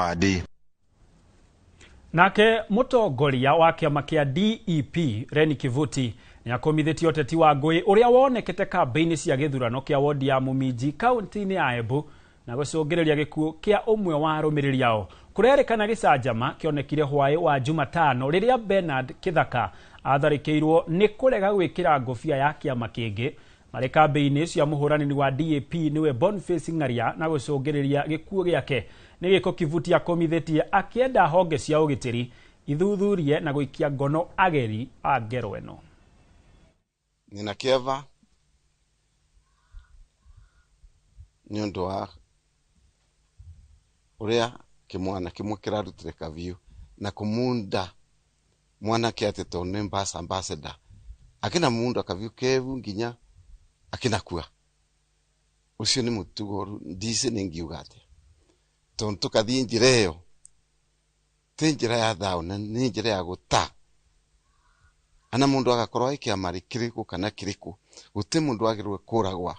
Kimadi. Nake mutongoria wa kiama kia DEP Reni Kivuti nĩakomithĩtie ũteti wa ngũĩ ũrĩa wonekete kambĩinĩ cia gĩthurano kĩa wodi ya Muminji kaunti-inĩ ya Embu na gũcũngĩrĩria gĩkuũ kĩa ũmwe wa arũmĩrĩri ao. Kũrerĩkana gĩcanjama kĩonekire hwaĩ wa Jumatano rĩrĩa Bernard Kithaka atharĩkĩirwo nĩ kũrega gwĩkĩra ngũbia ya kĩama kĩngĩ marĩ kambĩinĩ cia mũhũranĩri wa DAP nĩwe Boniface Ng'aria na gũcũngĩrĩria gĩkuũ gĩake. Nĩ gĩko Kivuti akomithĩtie akĩenda honge cia ũgitĩri ithuthurie na gũikia ngono ageri a ngero ĩno. Nina kĩeva nĩ ũndũ wa ũrĩa kĩmwana kĩmwe kĩrarutire kabiũ na kũmunda mwanake atĩ tondũ nĩ ambassador akĩna munda kabiũ kebu nginya akinakua. Ucio nĩ mũtugo ndici nĩ ngiuga atĩa tondũ tũkathiĩ njĩra ĩyo ti njĩra ya thayũ na nĩ njĩra ya gũta ana mũndũ agakorwo ai kĩama kĩrĩkũ kana kĩrĩkũ gũtirĩ mũndũ wagĩrĩirwo kũragwa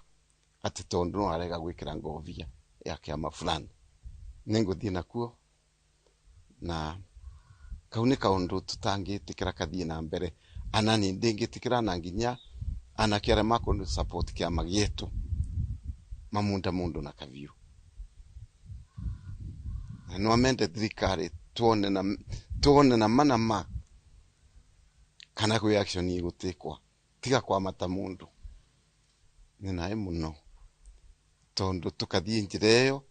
atĩ tondũ no arega gwĩkĩra ngobia ya kĩama fulani. Nĩngũthiĩ nakuo na kau nĩ kaũndũ tũtangĩtĩkĩra kathiĩ na mbere ana nĩ ndĩngĩtĩkĩra na nginya anake arĩa makũndũ support kĩama gĩetũ mamunda mũndũ na kabiũ na no amende thirikari tuone na mana ma kana kwĩ action igũtĩkwa tiga kwamata mũndũ nĩ naĩ mũno tondũ tũkathiĩ njĩra ĩyo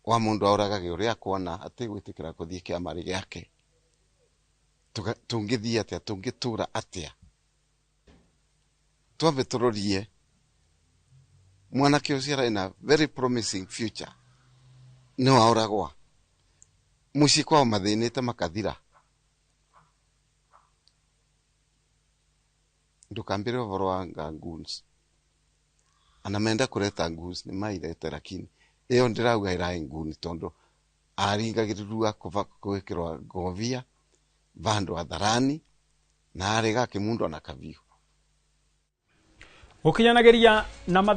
wa mũndũ aũragage ũrĩa akuona ategwĩtĩkĩra kũthiĩ kĩama gĩake. Tũngĩthiĩ atĩa, tũngĩtũra atĩa? Twambe tũrorie mwanake ũcio arĩ na very promising future no aũragwa mũciĩ kwao mathĩnĩte makathira. Ndũkambĩre ũhoro wa goons ana menda kũreta goons nĩ mairete lakini ĩyo ndĩrauga ĩraĩ nguni tondũ aringagĩrĩrua gwĩkĩrwa ngobia vandũ hadharani na arega akĩmundwo na kabiũ. Gũkinyanagĩria na mathaa.